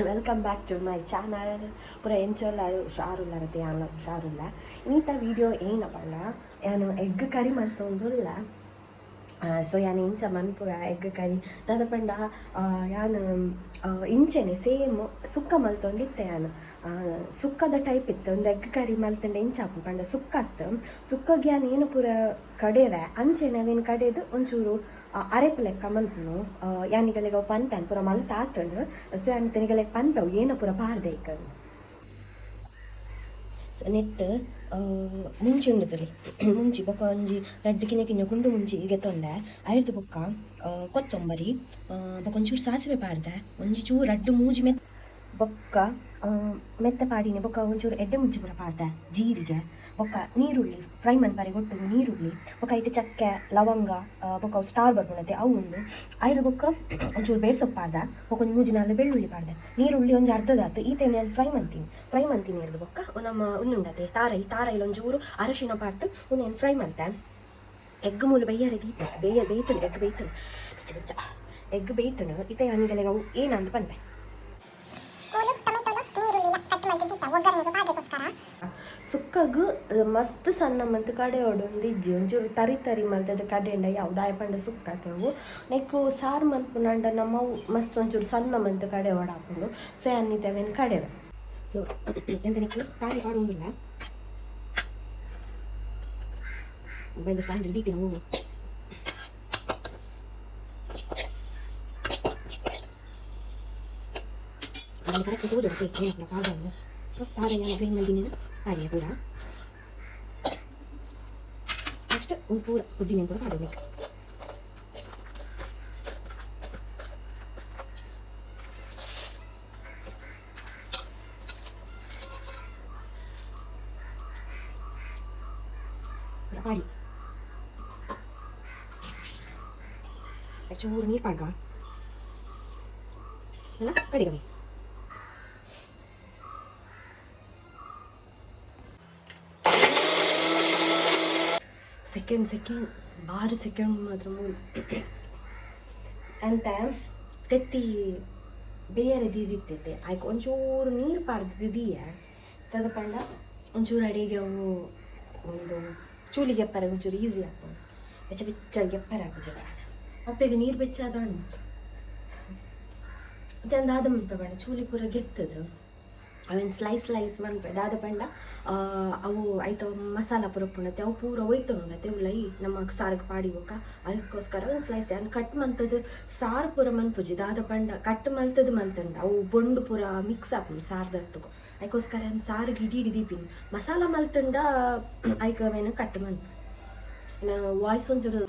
Welcome back to my channel. ಪೂರ ಎಂಚೊಲ್ಲಾರು ಹುಷಾರುಲ್ಲಾರತೆ, ಯಾನ್ಲ ಹುಷಾರುಲ್ಲ. ಇನ್ನಿತ video ಏನಪ್ಪ, ಯಾನು ಎಗ್ ಕರಿ ಮಲ್ತೊಂದುಲ್ಲ. ಸೊ ಯಾನ್ ಇಂಚ ಮನ್ಪುವೆ ಎಗ್ ಕರಿ ದಾದ ಪಂಡ, ಯಾನ್ ಇಂಚೆನೆ ಸೇಮ್ ಸುಕ್ಕ ಮಲ್ತೊಂದಿತ್ತೆ. ಯಾನ್ ಸುಕ್ಕದ ಟೈಪ್ ಇತ್ತು. ಒಂದು ಎಗ್ ಕರಿ ಮಲ್ತಂಡ ಇಂಚ ಆಪುಂಡು ಪಂಡ, ಸುಕ್ಕ ಅತ್ತು, ಸುಕ್ಕಗ್ ಯಾನ್ ಏನು ಪೂರ ಕಡೆವೆ ಅಂಚೆನೆ ಅವೇನು ಕಡೆದು ಒಂಚೂರು ಅರೆಪು ಲೆಕ್ಕ ಮನ್ಪುನು. ಯಾನ್ ನಿಗಲೆಗ್ ಅವು ಪನ್ಪೆ, ಪೂರ ಮಲ್ತ್ ಆತುಂಡು. ಸೊ ಯಾನ್ ನಿಗಲೆಗ್ ಪನ್ಪೆ ಅವು ಏನ ಪೂರ ಪಾಡ್ದೆ ಐಕ್. ಸೊ ನೆಟ್ ಮುಂಚಿ ಉಂಡು ತೂಲೆ, ಮುಂಚಿ ಬೊಕ್ಕ ಒಂಜಿ ರಡ್ಡ್ ಕಿನ್ಯ ಕಿನ್ಯ ಗುಂಡು ಮುಂಚಿ ಗೆತೊಂದೆ. ಐರ್ದ್ ಬೊಕ್ಕ ಕೊತ್ತಂಬರಿ, ಬೊಕ್ಕ ಒಂಚೂರು ಸಾಸಿವೆ ಪಾಡ್ದೆ, ಒಂಜಿ ಚೂರು ರಡ್ಡ್ ಮೂಜಿ ಮೆತ್ ಬೊಕ್ಕ ಮೆತ್ತೆ ಪಾಡಿನಿ. ಬೊಕ್ಕ ಒಂಚೂರು ಎಡ್ಡೆ ಮುಂಚಿ ಪೂರ ಪಾಡ್ದೆ, ಜೀರಿಗೆ, ಬೊಕ್ಕ ನೀರುಳ್ಳಿ ಫ್ರೈ ಮನ್ಪರೆ ಒಟ್ಟುಗು ನೀರುಳ್ಳಿ. ಬೊಕ್ಕ ಐಟ್ ಚಕ್ಕೆ, ಲವಂಗ, ಬೊಕ್ಕ ಅವು ಸ್ಟಾರ್ ಬರ್ಪುಂಡತೆ, ಅವು ಉಂಡು. ಐರ್ದ್ ಬೊಕ್ಕ ಒಂಚೂರು ಬೇರ್ಸೊಪ್ಪು ಪಾಡ್ದೆ, ಬೊಕ್ಕ ಒಂಜಿ ಮೂಜಿ ನಾಲ್ ಬೆಳ್ಳುಳ್ಳಿ ಪಾಡ್ದೆ. ನೀರುಳ್ಳಿ ಒಂಜಿ ಅರ್ಧದಾತ್. ಈತೆನೆ ಫ್ರೈ ಮಲ್ತೀನಿ. ಫ್ರೈ ಮಲ್ತೀನಿ ಇರ್ದ್ ಬೊಕ್ಕ ನಮ್ಮ ಉಂದುಂಡತೆ ತಾರೈ, ತಾರೈಲ್ ಒಂಚೂರು ಅರಶಿನ ಪಾಡ್ದು ಉಂದೆನ್ ಫ್ರೈ ಮಲ್ತೆ. ಎಗ್ ಮೂಲು ಬೈಯರೆ ದೀತೆ, ಬೇಯ ಬೇಯ್ತುಂಡು. ಎಗ್ ಬೇಯ್ತುಂಡು, ಬೆಚ್ಚ ಬೆಚ್ಚ ಎಗ್ ಬೇಯ್ತುಂಡು. ಇತ್ತೆ ಯಾನಿಗಲೆಗ್ ಅವು ಏನಂದ್ ಪನ್ಪೆ. ಕೋಲು ಟೊಮೆಟೊಲು ನೀರುಳ್ಳಿಲ ಕಟ್ ಮಲ್ತ್ ದೀತ ಒಗ್ಗರಣೆಗ್ ಪಾಡ್ರೆಗೋಸ್ಕರ. ಸುಕ್ಕಗ್ ಮಸ್ತ್ ಸಣ್ಣ ಮಂತ್ ಕಡೆ ಒಂದು ಇಜ್ಜಿ, ಒಂಚೂರು ತರಿ ತರಿ ಮಲ್ತದ ಕಡೆಂಡ ಯಾವು. ದಾಯೆ ಪಂಡ ಸುಕ್ಕತೆವು ನೆಕ್ಕು ಸಾರು ಮಲ್ಪುನಂಡ ನಮ್ಮ ಮಸ್ತ್ ಒಂಚೂರು ಸಣ್ಣ ಮಂತ್ ಕಡೆ ಓಡಾಪುಂಡು. ಸೊ ಯಾನ್ ಇತ್ತೆ ಅವೇನು ಕಡೆವೆ. ಸೊ ಎಂತ ನಿಕ್ಲು ತಾರಿ ಪಾಡೊಂದುಲ್ಲ, ಮೊಬೈಲ್ ಸ್ಟ್ಯಾಂಡ್ ದೀತಿನ ಹೂವು. ಅದನ್ನು ಕರೆಕ್ಟ್ ತೋಜೊಡು ಏನಪ್ಪ ಪಾಡೊಂದು. ಸೊ ತಾರೆ ಯಾನ್ ಗ್ರೈಂಡ್ ಮಲ್ದಿನ ಪಾಡಿಯ ಪೂರ. ನೆಕ್ಸ್ಟ್ ಒಂದು ಪೂರ ಪುದೀನ ಪೂರ ಪಾಡೊಂದು ಪೂರ ಪಾಡಿ. ಚೂರು ನೀರು ಪಾಡ್ಗ ಅಲ್ಲ ಕಡಿಗವಿ. ಸೆಕೆಂಡ್ ಸೆಕೆಂಡ್ ಬಾರಿ ಸೆಕೆಂಡ್ ಮಾತ್ರ ಮೂಲು ಅಂತ ತೆತ್ತಿ ಬೇರೆ ದೀದಿತ್ತೈತೆ. ಆಯ್ಕೆ ಒಂಚೂರು ನೀರು ಪಾಡ್ದು ದೀಯ ತದ ಪಂಡ ಒಂಚೂರು ಅಡಿಗೆ ಅವು ಒಂದು ಚೂಲಿ ಗೆಪ್ಪರೆ ಒಂಚೂರು ಈಸಿ ಆಪುಂಡು. ಬೆಚ್ಚ ಬೆಚ್ಚ ಗೆಪ್ಪರೆ ಆಪುಜ ಅಪ್ಪೆಗೆ ನೀರು ಬೆಚ್ಚ ಅದಾಂಡ್. ಮತ್ತೆ ದಾದ ಮನ್ಪೆ ಪಂಡ, ಚೂಲಿ ಪೂರ ಗೆತ್ತದು ಅವೇನು ಸ್ಲೈಸ್ ಸ್ಲೈಸ್ ಮನ್ಪೆ. ದಾದ ಪಂಡ, ಅವು ಐತ ಮಸಾಲ ಪೂರ ಉಪ್ಪುಂಡತೆ, ಅವು ಪೂರ ಒಯ್ತೊಂಡುಂಡತೆ ಉಲಯಿ ನಮ್ಮ ಸಾರಿಗೆ ಪಾಡಿ ಬೊಕ್ಕ. ಅದಕ್ಕೋಸ್ಕರ ಒಂದು ಸ್ಲೈಸ್ ಯಾನ್ ಕಟ್ ಮಲ್ತದು ಸಾರು ಪೂರ ಮನ್ಪುಜಿ. ದಾದ ಪಂಡ, ಕಟ್ ಮಲ್ತದು ಮಲ್ತಂಡ ಅವು ಬೊಂಡು ಪೂರ ಮಿಕ್ಸ್ ಆಪುಂಡು ಸಾರ್ದೊಟ್ಟುಗು. ಅದಕ್ಕೋಸ್ಕರ ಯಾನ್ ಸಾರಿಗೆ ಇಡೀ ಇಡೀ ದೀಪಿನಿ. ಮಸಾಲ ಮಲ್ತಂಡ ಐಕ್ ಅವೇನು ಕಟ್ ಮನ್ಪೆ. ವಾಯ್ಸ್ ಒಂಚೂರು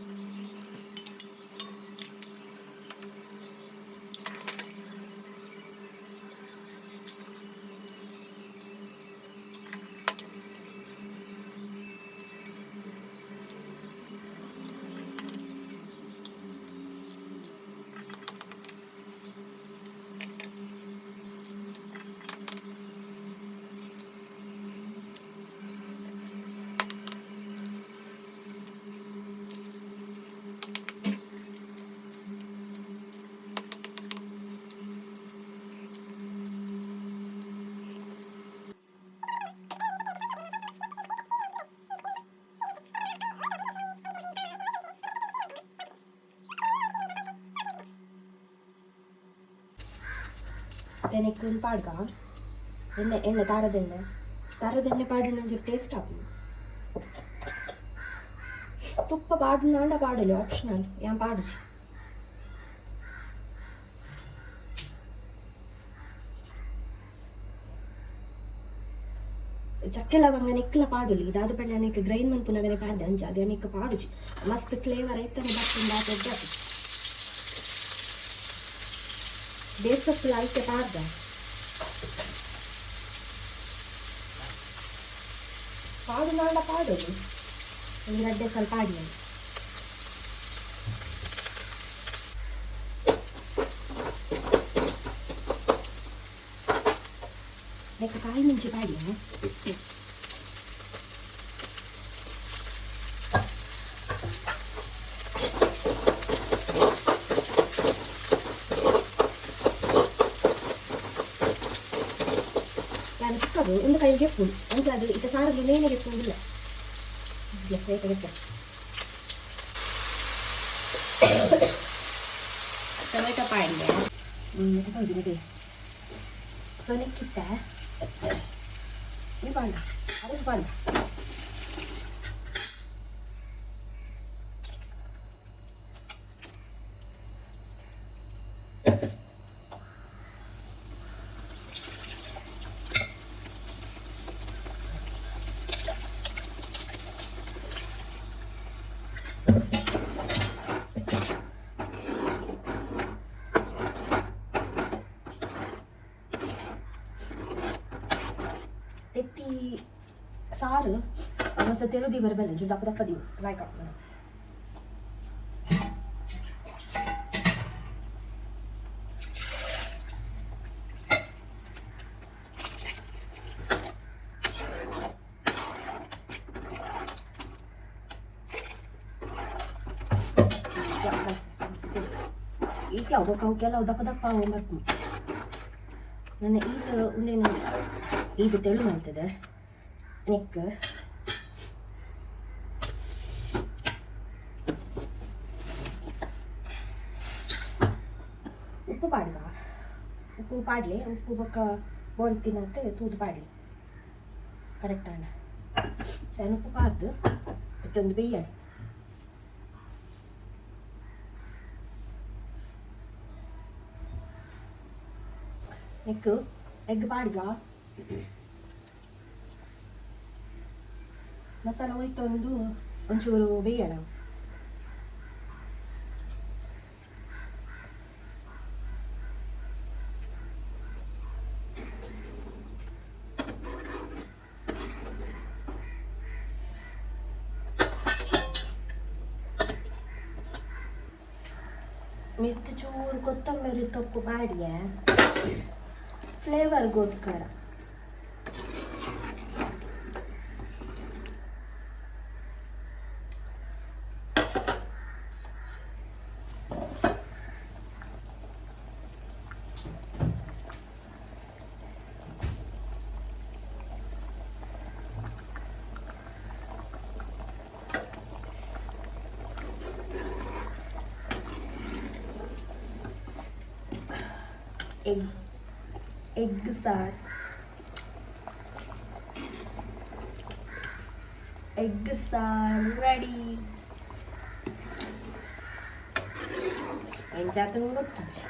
ತೆನೆಕ್ ಪಾಡ್ಗ ಎಣ್ಣೆ, ಎಣ್ಣೆ, ತಾರದೆಣ್ಣೆ. ತಾರದೆಣ್ಣೆ ಪಾಡಿನ ಒಂಚೂರು ಟೇಸ್ಟ್ ಆಪುಂಡು. ತುಪ್ಪ ಪಾಡುನಾಂಡ ಪಾಡಲಿ, ಆಪ್ಷನಲ್, ಯಾನ್ ಪಾಡುಜಿ. ಚಕ್ಕೆ ಲವಂಗ ನೆಕ್ಲ ಪಾಡುಲಿ. ಇದಾದ ಪಂಡ ಅನೇಕ ಗ್ರೈಂಡ್ ಮನ್ಪುನಗನೆ ಪಾಡ್ದೆ, ಅಂಚ ಅದೇ ಅನೇಕ ಪಾಡುಜಿ. ಮಸ್ತ್ ಫ್ಲೇವರ್ ಐತನೆ ಬರ್ತುಂಡು ಆತ ಎಡ್ಡೆ. ಬೇಸೊಪ್ಪುಲ ಐತೆ ಪಾಡ್ದ. ಪಾಡುನಾಂಡ ಪಾಡೊಲಿ, ಒಂಜಿ ರಡ್ಡೆ ಸ್ವಲ್ಪ ಪಾಡಿಯೆ. ನೆಕ್ ಕಾಯಿ ಮುಂಚಿ ಪಾಡಿಯ. ಕೈಗೆ ಗೆಪ್ಪು ಅಂಚಾದ ಇತ್ತ ಸಾರದು ಮೇನೆ ಗೆಪ್ಪುಂದಿಲ್ಲ ಗೆಪ್ಪ ಗೆಪ್ಪ. ಟೊಮೆಟೊ ಪಾಡ್ಲೆ. ಹೌದು. ಸೊ ನೆಕ್ಕಿತ್ತ ಈ ಬಾಂಡ ಅದು ಬಾಂಡ. ತೆತ್ತಿ ಸಾರು ಹೊಸ ತೆಳುದಿ ಬರಬಲ್ಲ, ಒಂಚೂರು ದಪ್ಪ ದಪ್ಪ ದೀವು ಲೈಕ್. ಈತ ಬೊಕ್ಕ ಅವು ಕೆಲವು ದಪ್ಪ ದಪ್ಪ ಅವು ಬರ್ಪು. ನನ್ನ ಈತ ಉಂದೇನು ಈತ ತೆಳು ಮಾಡ್ತದೆ. ನೆಕ್ ಉಪ್ಪು ಪಾಡ್ಗ, ಉಪ್ಪು ಪಾಡ್ಲೆ. ಉಪ್ಪು ಬೊಕ್ಕ ಬೋಡಿ ತಿನ್ನತ್ತೆ ತೂದು ಪಾಡ್ಲಿ ಕರೆಕ್ಟ್ ಅಣ್ಣ. ಸಣ್ಣ ಉಪ್ಪು ಪಾಡ್ದು ಮತ್ತೊಂದು ಬೇಯಣ. ನೆಕ್ ಎಗ್ ಪಾಡ್ಗ. ಮಸಾಲ ಹೋಯ್ತೊಂದು ಒಂಚೂರು ಬೇಯಣ. ಮಿತ್ತು ಚೂರು ಕೊತ್ತಂಬರಿ ತೊಪ್ಪು ಪಾಡಿಯ ಫ್ಲೇವರ್ಗೋಸ್ಕರ. ಎಗ್ ಎಗ್ ಸಾರು, ಎಗ್ ಸಾರು ರೆಡಿ. ಎಂಚಾತನ ಗೊತ್ತಿಜ್ಜಿ.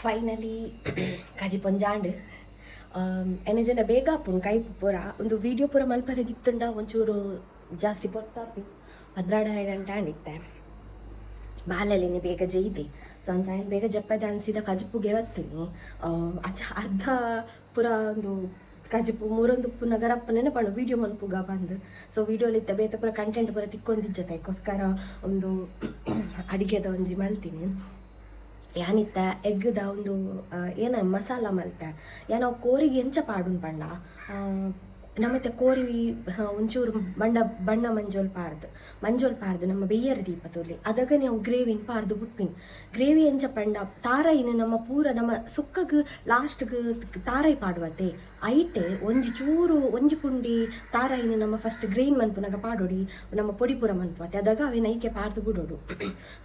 ಫೈನಲಿ ಕಜಿ ಪೊಂಜಾಂಡ್. ಎನ್ನ ಜನ ಬೇಗ ಆಪುಂಡು ಕೈಪು ಪೂರ. ಒಂದು ವೀಡಿಯೋ ಪೂರ ಮಲ್ಪರೆಗಿತ್ತುಂಡ ಒಂಚೂರು ಜಾಸ್ತಿ ಪೊರ್ತಾಪಿ 12 ಗಂಟೆ ಆಂಡಿತ್ತೆ. ಬಾಲಲಿನಿ ಬೇಗ ಜೈದೆ. ಸೊ ಅಂಚ ಬೇಗ ಜಪ್ಪದ ಅನ್ಸಿದ ಕಜಿಪುಗೆ ಬತ್ತೀನಿ. ಅಂಚ ಅರ್ಧ ಪೂರ ಒಂದು ಕಜಿಪು ಮೂರೊಂದು ಪುನ ಗರಪ್ಪ ನೆನಪಣ್ಣು ವೀಡಿಯೋ ಮನ್ಪುಗ ಬಂದು. ಸೊ ವೀಡಿಯೋಲಿತ್ತ ಬೇತೆ ಪೂರ ಕಂಟೆಂಟ್ ಪೂರ ತಿಕ್ಕೊಂದಿಜ್ಜತೆ. ಅದಕ್ಕೋಸ್ಕರ ಒಂದು ಅಡಿಗೆದ ಒಂಜಿ ಮಲ್ತೀನಿ. ಯಾನಿತ್ತ ಎಗ್ಗದ ಒಂದು ಏನ ಮಸಾಲ ಮಲ್ತೆ. ಯಾನ್ ಅವು ಕೋರಿಗೆ ಎಂಚ ಪಾಡುನ್ ಪಂಡ, ನಮ್ಮತ್ತೆ ಕೋರಿ ಒಂಚೂರು ಬಣ್ಣ ಬಣ್ಣ ಮಂಜೋಲ್ ಪಾಡ್ದು, ಮಂಜೋಲ್ ಪಾಡ್ದು ನಮ್ಮ ಬೆಯ್ಯರ ದೀಪ ತೋಲಿ. ಅದಗ ನಾವು ಗ್ರೇವಿನ ಪಾಡ್ದು ಬುಟ್ಪಿನ್. ಗ್ರೇವಿ ಎಂಚ ಪಂಡ, ತಾರೈನ್ ನಮ್ಮ ಪೂರ ನಮ್ಮ ಸುಕ್ಕಗ್ ಲಾಸ್ಟ್ಗ್ ತಾರೈ ಪಾಡುವತೆ. ಐಟೆ ಒಂಜಿ ಚೂರು ಒಂಜಿ ಪುಂಡಿ ತಾರೈನ್ ನಮ್ಮ ಫಸ್ಟ್ ಗ್ರೈನ್ ಮನ್ಪುನಗ ಪಾಡೋಡಿ. ನಮ್ಮ ಪೊಡಿ ಪೂರ ಮನ್ಪುವತೆ. ಅದಾಗ ಅವೇನು ಐಕೆ ಪಾಡ್ದು ಬಿಡೋಡು.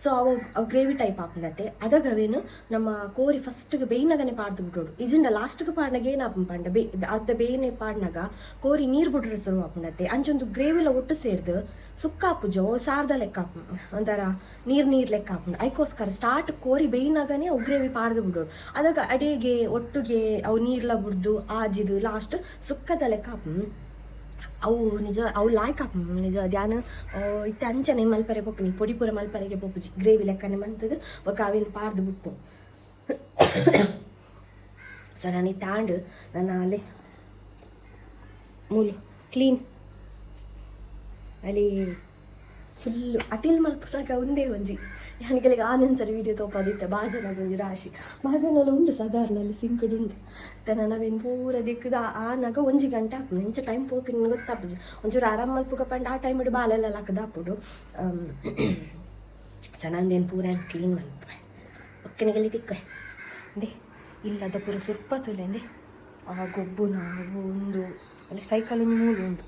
ಸೊ ಅವು ಅವು ಗ್ರೇವಿ ಟೈಪ್ ಆಪುಂಡತೆ. ಅದಾಗ ಅವೇನು ನಮ್ಮ ಕೋರಿ ಫಸ್ಟ್ಗೆ ಬೇಯ್ನಗನೆ ಪಾಡ್ದು ಬಿಡೋಡು. ಇಜಿಂಡ ಲಾಸ್ಟ್ಗೆ ಪಾಡ್ನಾಗ ಏನಾಪುಂಡು ಪಂಡ, ಬೇ ಅರ್ಧ ಬೇಯ್ನೆ ಪಾಡ್ನಾಗ ಕೋರಿ ನೀರು ಬಿಡ್ರೆ ಶುರು ಆಪುಂಡತೆ. ಅಂಚೊಂದು ಗ್ರೇವಿಲ ಒಟ್ಟು ಸೇರ್ದು ಸುಕ್ಕಾಪುಜೋ ಸಾರ್ದ ಲೆಕ್ಕ ಆಪುಂಡು, ಒಂಥರ ನೀರು ನೀರು ಲೆಕ್ಕ ಆಪುಂಡು. ಐಕೋಸ್ಕರ ಸ್ಟಾರ್ಟ್ ಕೋರಿ ಬೇಯ್ನಾಗನೆ ಅವು ಗ್ರೇವಿ ಪಾಡ್ದು ಬಿಡೋಡು. ಅದಾಗ ಅಡಿಗೆ ಒಟ್ಟುಗೆ ಅವು ನೀರ್ಲ ಬಿಡ್ದು ಆಜಿದು ಲಾಸ್ಟ್ ಸುಕ್ಕದ ಲೆಕ್ಕ ಆಪುಂಡು. ಅವು ನಿಜ ಅವು ಲಾಯ್ಕ್ ಆಪುಂಡು ನಿಜ. ಧ್ಯಾನ ಇತ್ತೆ ಅಂಚನೆ ಮಲ್ಪರೆ ಪೋಪುನಿ. ಪೊಡಿ ಪೂರ ಮಲ್ಪರೆಗೆ ಪೋಪುಜಿ. ಗ್ರೇವಿ ಲೆಕ್ಕನೆ ಮಂತದು ಬೊಕ್ಕ ಅವೇನು ಪಾಡ್ದು ಬಿಟ್ಟು. ಸೊ ನಾನು ತಾಂಡು ನನ್ನ ಅಲ್ಲಿ ಮೂಲು ಕ್ಲೀನ್ ಅಲ್ಲಿ ಫುಲ್ ಅಟಿಲ್ ಮಲ್ಪುನಾಗ ಒಂದೇ ಒಂಜಿ ಯಾನಿಗಳಿಗೆ ಆನಂದ್ ವೀಡಿಯೋ ತೋಪಾದಿತ್ತೆ. ಬಾಜನದ ಒಂಜಿ ರಾಶಿ ಬಾಜನಲ್ಲ ಉಂಡು, ಸಾಧಾರಣ ಅಲ್ಲಿ ಸಿಂಕಡ್ ಉಂಡು. ತನ್ನ ನಾವೇನು ಪೂರ ದಿಕ್ಕದ ಆನಾಗ ಒಂಜಿ ಗಂಟೆ ಆಪುಂಡು. ಇಂಚ ಟೈಮ್ ಪೋಪಿನ ಗೊತ್ತಾಪುಜಿ. ಒಂಚೂರು ಆರಾಮ್ ಮಲ್ಪುಗ ಪಂಡ ಆ ಟೈಮ್ ಬಾಲೆಲ್ಲ ಲಕ್ಕದ ಆಪುಡು. ಸಣಂದೇನು ಪೂರ ಕ್ಲೀನ್ ಮಲ್ಪುವೆ. ಒಕ್ಕನಿಗಲ್ಲಿ ತಿಕ್ವೆ. They ಇಲ್ಲದ ಪೂರ ಸುರ್ಪ ತುಲೆಂದೆ ಆ ಗೊಬ್ಬುನ ಅವು ಉಂದು ಅಲ್ಲಿ ಸೈಕಲ್ ಒಂಜಿ ಮೂಲು ಉಂಡು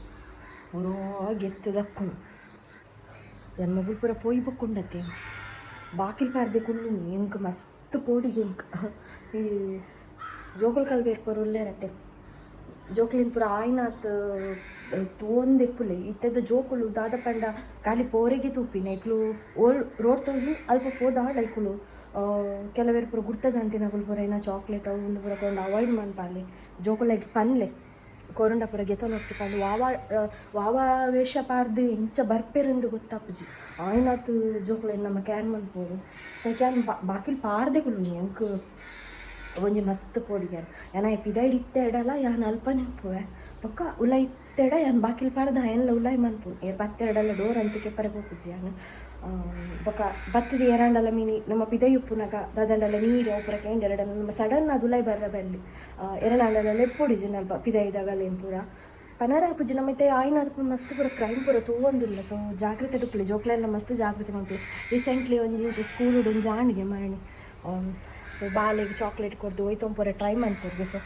ಪೂರಾ ಗೆತ್ತು ದಕ್ಕುನು. ಎನ್ ಮೊಗುಲ್ ಪೂರ ಪೋಯಿ ಬೊಕ್ಕುಂಡತ್ತೆ. ಬಾಕಿಲ್ ಪಾರ್ದೆ ಕುಲ್ಲುನಿ. ಎಂಕ್ ಮಸ್ತ್ ಪೋಡಿಗೆ. ಎಂಕ್ ಈ ಜೋಕುಲು ಕಲ್ಬೇರ್ ಪೂರ ಉಲ್ಲೇರತ್ತೆ. ಜೋಕ್ಲೆನ್ ಪೂರ ಆಯ್ನಾತ್ ತೂವೊಂದಿಪ್ಪುಲೆ. ಇತ್ತೆದ ಜೋಕುಲು ದಾದ ಪಂಡ ಖಾಲಿ ಪೋರೆಗೆ ತೂಪಿನ. ಐಕ್ಲು ಓಲ್ ರೋಡ್ ತೋಜು ಅಲ್ಪ ಪೋದಾಂಡ ಐಕುಲು. ಕೆಲವೆರ್ ಪೂರ ಗುರ್ತದಂತಿನಕುಲು ಪೂರ ಐನ ಚಾಕ್ಲೇಟ್ ಅವು ಉಂದು ಪೂರ ಕೊಂಡು ಅವಾಯ್ಡ್ ಮನ್ಪಾಲೆ. ಜೋಕುಲೆಗ್ ಪನ್ಲೆ, ಕೊರುಂಡ ಪೂರ ಗೆತೊನೊರ್ಚಿ ಪಂದ್. ವಾವಾ ವಾವಾ ವೇಷ ಪಾಡ್ದ್ ಎಂಚ ಬರ್ಪೆರಂದ್ ಗೊತ್ತಾಪುಜಿ. ಆಯ್ನಾತ್ ಜೋಕುಲೆನ್ ನಮ ಕೇರ್ ಮನ್ಪೊಡು. ಸೊ ಐಕ್ ಯಾನ್ ಬಾಕಿಲ್ ಪಾಡ್ದೆ ಕುಲ್ಲುನಿ. ಎಂಕ್ ಒಂಜಿ ಮಸ್ತ್ ಪೋಡಿಗೆ. ಯಾನ್ ಆಯೆ ಪಿದಾಯ್ಡ್ ಇತ್ತೆಡಲ ಯಾನ್ ಅಲ್ಪನೆ ಉಪ್ಪುವೆ. ಬೊಕ್ಕ ಉಲಾಯಿ ಇತ್ತೆಡ ಯಾನ್ ಬಾಕಿಲ್ ಪಾಡ್ದ್ ಅಯನ್ಲ ಉಲಾಯಿ ಮನ್ಪುನು. ಏರ್ ಬತ್ತೆರಡಲ ಡೋರ್ ಅಂತು ಕೆಪ್ಪರೆ ಪೋಪುಜಿ ಯಾನ್. ಬೊಕ್ಕ ಬತ್ತುದು ಏರಾಂಡಲ ಮಿನಿ ನಮ್ಮ ಪಿದಯಿ ಉಪ್ಪುನಗ ದಾದಂಡಲ ನೀರು ಅವು ಪೂರ ಕೇಂಡೆರಡ ನಮ್ಮ ಸಡನ್ ಆದ್ ಉಲಾಯಿ ಬರ್ರೆ ಬಲ್ಲಿ. ಏರೆನಾಂಡಲ ಲೆಪ್ಪೊಡಿಜಿಂಡ ಅಲ್ಪ ಪಿದಯಿದಗಲೆನ್ ಪೂರ ಪನರ ಆಪುಜಿ. ನಮ್ಮ ಇತ್ತೆ ಆಯಿನಾತ್ ಮಸ್ತ್ ಪೂರ ಕ್ರೈಮ್ ಪೂರ ತೂವೊಂದುಲ್ಲ. ಸೊ ಜಾಗ್ರತೆ ಉಪ್ಪುಲೆ. ಜೋಕ್ಲೆನ ಮಸ್ತ್ ಜಾಗ್ರತೆ ಮನ್ಪುಲೆ. ರೀಸೆಂಟ್ಲಿ ಒಂಜಿ ಇಂಚ ಸ್ಕೂಲುಡು ಒಂಜಿ ಆಂಡ್ಗೆ ಮರಣಿ. ಸೊ ಬಾಲೆಗ್ ಚಾಕ್ಲೇಟ್ ಕೊರ್ದು ಒಯ್ತೊಂಪೊರೆ ಟ್ರೈ ಮನ್ಪೊರ್ಗೆ. ಸೊ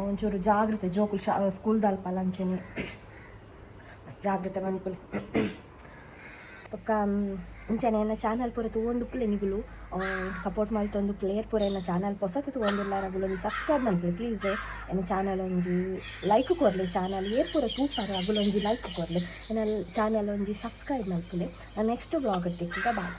ಒಂಚೂರು ಜಾಗ್ರತೆ. ಜೋಕುಲು ಶಾ ಸ್ಕೂಲ್ ದಲ್ಪ ಅಂಚೆನೆ ಮಸ್ತ್ ಜಾಗ್ರತೆ ಮನ್ಪುಲೆ. ಬೊಕ್ಕ ಇಂಚನೆ ಎನ್ನ ಚಾನಲ್ ಪೂರ ತೂವೊಂದುಪ್ಪುಲೆ. ನಿಗುಲು ಸಪೋರ್ಟ್ ಮಲ್ತೊಂದು ಪ್ಲೇಯರ್ ಪೂರ ಎನ್ನ ಚಾನಲ್ ಪೊಸತ್ ತೂವೊಂದುಲ್ಲಾರ ಅಗುಲು ಒಂಜಿ ಸಬ್ಸ್ಕ್ರೈಬ್ ಮನ್ಪುಲೆ ಪ್ಲೀಸ್. ಎನ್ನ ಚಾನಲ್ ಒಂಜಿ ಲೈಕ್ ಕೊರ್ಲೆ. ಚಾನಲ್ ಏರ್ ಪೂರ ತೂಪಾರ ಅಗುಲು ಒಂಜಿ ಲೈಕ್ ಕೊರ್ಲೆ. ಎನ್ನ ಚಾನಲ್ ಒಂಜಿ ಸಬ್ಸ್ಕ್ರೈಬ್ ಮಲ್ಪುಲೆ. ನೆಕ್ಸ್ಟ್ ವ್ಲಾಗ್ ತಿಕ್ಕುಗ. ಬಾಯ್.